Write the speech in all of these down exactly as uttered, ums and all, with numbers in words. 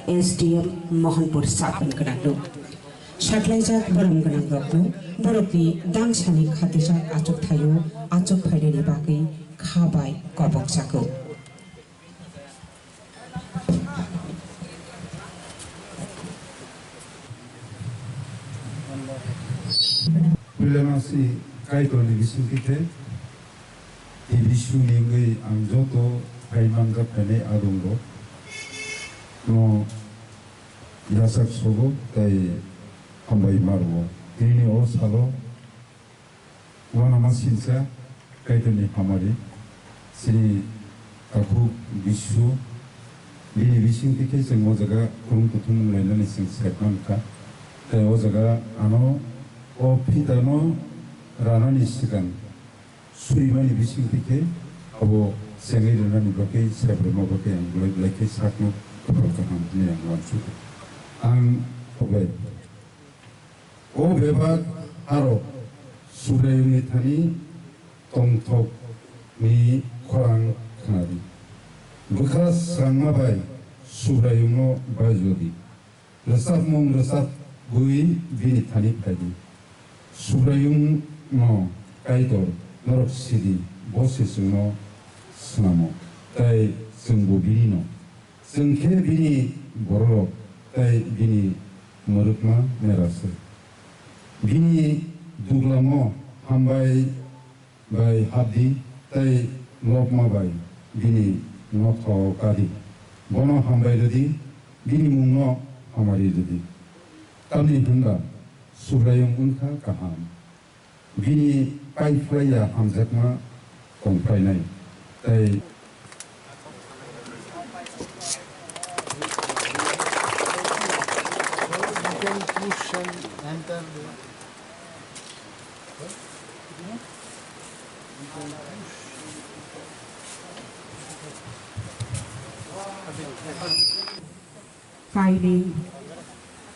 S D M Mohanpur sakni gwnangno. Saklaijak borom gwnangrokno borokni dangsani khatijak achukthai-o achuk phainani bagwi kha bai kobokjago. Puila masi Kaitorni bisingtwi khe, tei bisingni wngwi ang joto phai manjak phainai adongrok no yachak sogo tei hambai ma rwo. Tini o salo uanama sinsa Kaitorni hamari chini takhuk Bisu bini bisingtwi khe chwng o jaga khulum kuthum wng lainani chwng sep mankha. Tei o jaga ano o phitano ranani swkang surimani bisingtwi khe abo chengwi rwnani bagwi sep rwma bagwi ang belai belai khe sakno kwtal kaham hwnwi ang uansukha. Ang o bai O bebak harok Subraiyungni thani tongthokni khorang khna di. Bwkha swrangma bai Subraiyungno baijo di. Rwchapmung rwchapwi bini thani phai di. Subraiyungno Kaitor norok si di, bo se chwngno snamo, tei chwngbo bini'-no. Chwng khe bini bororok tei bini mwrwkma mera se. Bini duglamo hambai bai hap di tei lobma bai bini nokthao ka di. Bono hambai rw di, bini mungno hamari rw di. Tamni hwn ba Subraiyung wng kha kaham. Bini pai phlai ya hamjakma tong phlainai, tei Kaini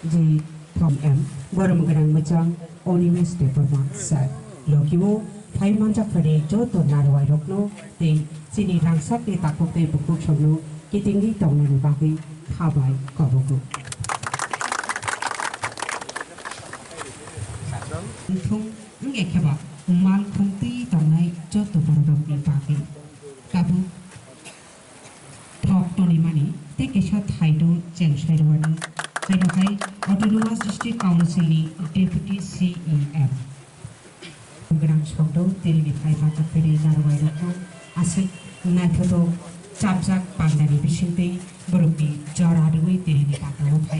je thom em borom gwnang mwchang Onimes Debbarma sir. Lokiwo phai manjak phani joto narwai rokno tei chini rangsak ni takhuk tei bukhuk songno kitingwi tongnani bagwi khabai kobogo. Thung wngya kheba mal khungtwi tongnai joto bororokni bagwi tabuk thok tonimani tei kaisa thaino chengsairwani, jaino hai Autonomous District Council ni Deputy C E M. Gwnang songdo tini ni phai manjak phiri narwai rokno aswk naithotok chapjak pandani bisingtwi borokni jora rwui tini ni panda o phai.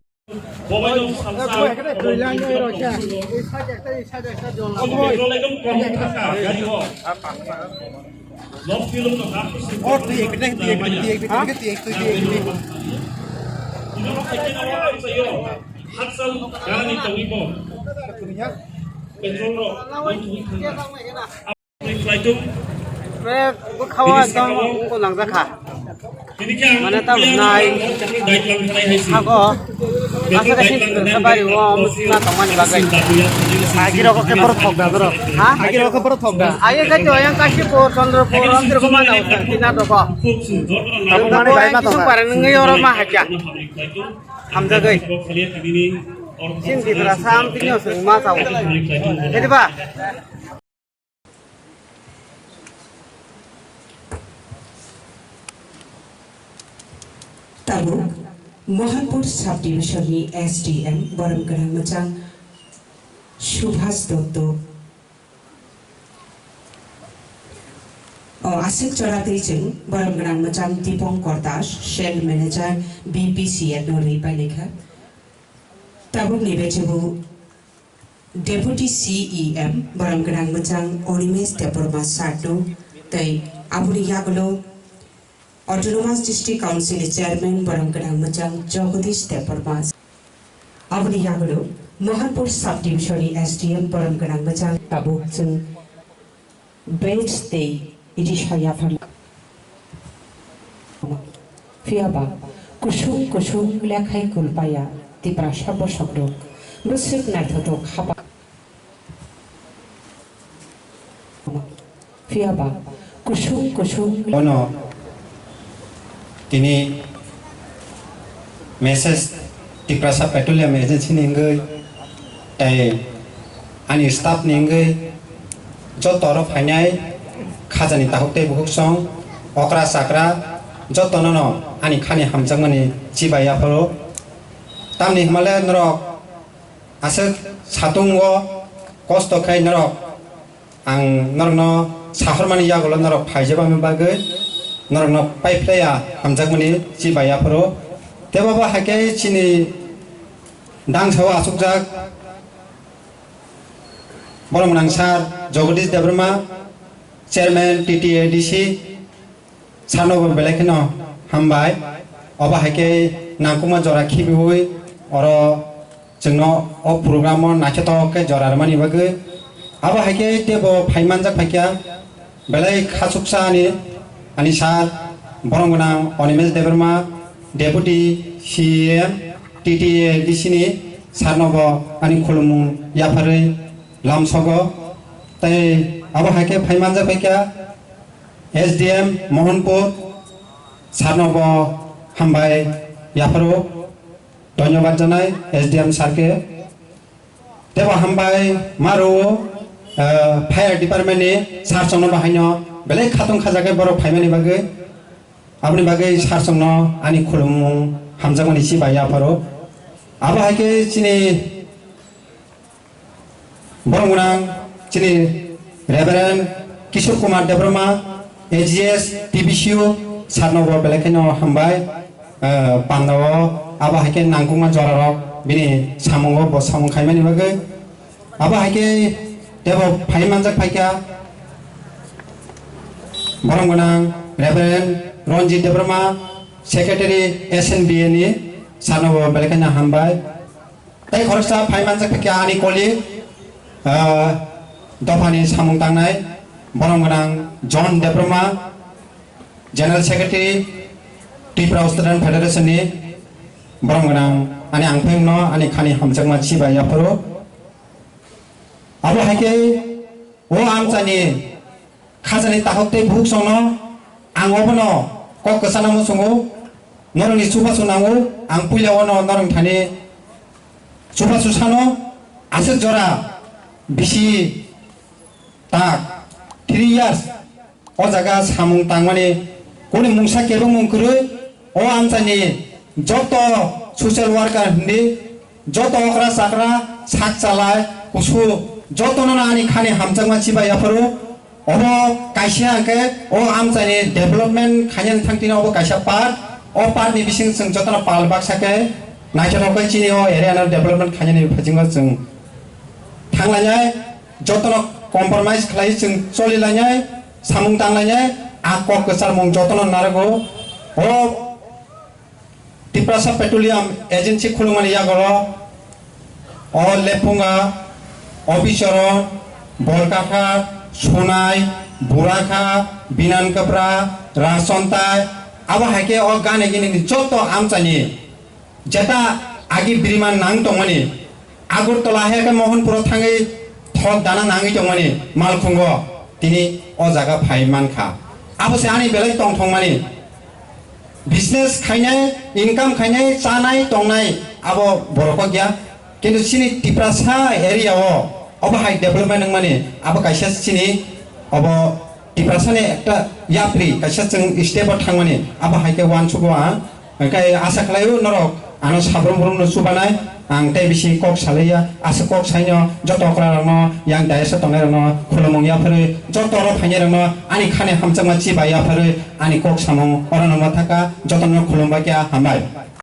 Bwkhao ekdom wngkha langjakha. Mane tabuk nai sago asa kaisa bari o ma tongmani bagwi. Agi rok khe borok thok da borok. Ha? Agi rok khe borok thok da. Agi khe to yang Kashipur, Chandrapur, Chandrapur ma tong kina to ko. Tabuk mane bai ma tong. Para nungwi oro ma hakya. Hamjagwi. Sin dibra sam tini osung ma tao. Jadi ba. Tabuk Mohanpur Sub Division ni S D M borom gwnang mwchang Subhas Dotto. O aswk chora twi chwng borom gwnang mwchang Dipankar Das, Sales Manager, B P C L no rwi pailai kha. Tabuk ni bechebu Deputy C E M borom gwnang mwchang Onimes Debbarma Sardu tei aboni yagulo Autonomous District Council ni Chairman borom gwnang mwchang Jagadish Debbarma. Aboni yagulo Mohanpur Sub Division ni S D M borom gwnang mwchang tabuk chwng Base tei risa yaphar. Phiya ba kusung kusung lekhai kulpaya Tiprasa bosok rok bwswk naithotok haba. Phiya ba kusung kusung. Bono tini message Tiprasa Petroleum Agency ni wngwi tei ani staff ni wngwi joto oro phainai khajani takhuk tei bukhuk song okra chakra jotono no ani khani hamjakmani chibai yapharo. Tamni hwnmale norok aswk satung o kosto khai norok ang norokno sahormani yagulo norok phaijabani bagwi norokno paiphlaiya hamjakmani chibai yapharo. Tei bo hai khe chini dangsao achukjak borok gwnang sir Jagadish Debbarma, chairman T T A D C, sano bo belai kheno hambai. Obo hai khe nangkukma jora khibiui oro chwngno o program o naithotok khe jora rwmani bagwi. Abo hai khe teibo phai manjak phaikha belai khachuksa ani, ani sir borok gwnang Animesh Debbarma, Deputy C E M, T T A D C ni sir no bo ani khulumung yapharwi lamsogo. Tei abo hai khe phai manjak phaikha S D M Mohanpur sir no bo hambai yapharo, dhonyobad janai S D M sir khe. Teibo hambai maro, ah, fire department ni sir chwngno bahaino belai khatung khajakhe borok phaimani bagwi. Aboni bagwi sir chwngno ani khulumung hamjakmani chibai yapharo. Abo hai khe chini borok gwnang chini Reverend Kishore Kumar Debbarma, A G S, T B C U, sir no bo belai kheno hambai, eh, panda o abo hai khe nangkukma jora rok bini samungo bo samung khaimani bagwi. Abo hai khe teibo phai manjak phaikha borok gwnang Reverend Ranjit Debbarma, Secretary S N B A ni, sir no bo belai kheno hambai. Tei khoroksa phai manjak khe ani colleague, ah, dophani samung tangnai, borom gwnang John Debbarma, General Secretary, Tripura Student Federation ni, borom gwnang ani angphengno ani khani hamjakma chibai yapharo. Abo hai khe o amchaini khajani takhuk tei bukhuk songno ang obono kok kwchana muchungo, norokni chubachu nango. Ang puila o norokni thani chubachu sano aswk jora bisi tak three years o jaga samung tangmani kuni mungsa kebengmung kwrwi o amchaini joto social worker hindi joto okra chakra sak chalai kusu jotono ani khani hamjakma chibai yapharo. Obo kaisa hwnkhe o amchaini development khainani thangtino obo kaisa part. O part ni bising chwng jotono pal baksa khe naithotok khe chini o area no development khainani bisingo chwng thanglainai, jotono compromise khlai chwng cholilainai, samung tanglainai, a kok kwcharmung jotono narago. O Tiprasa Petroleum Agency khulumani yagolo o Lephunga, Obichoron, Bolkakha, Sunai, Burakha, Binan Kapra, Rajchontai, abo hai khe o gane gini ni joto amchani jeta agi birima nang tongmani, Agartala hai khe Mohanpuro thangwi thok dana nangwi tongmani malkhungo tini o jaga phai mankha. Abo se ani belai tongthokmani. Business khainai, income khainai, chanai, tongnai abo borok kok ya. Kintu chini Tiprasa area o obo hai development wngmani abo kaisa chini obo Tiprasa ni ekta yapri kaisa chwng step o thangmani abo hai khe uansukgo ang. Hwnkhe asa khlaio norok ano sabrum brumno chubanai, ang tei bisi kok salaiya, aswk kok saino joto okrarokno, yang dayasa tongnairokno khulumung yapharwi joto oro phainairokno ani khani hamjakma chibai yapharwi ani kok samung orono ma thaka jotono khulumbai khe hambai.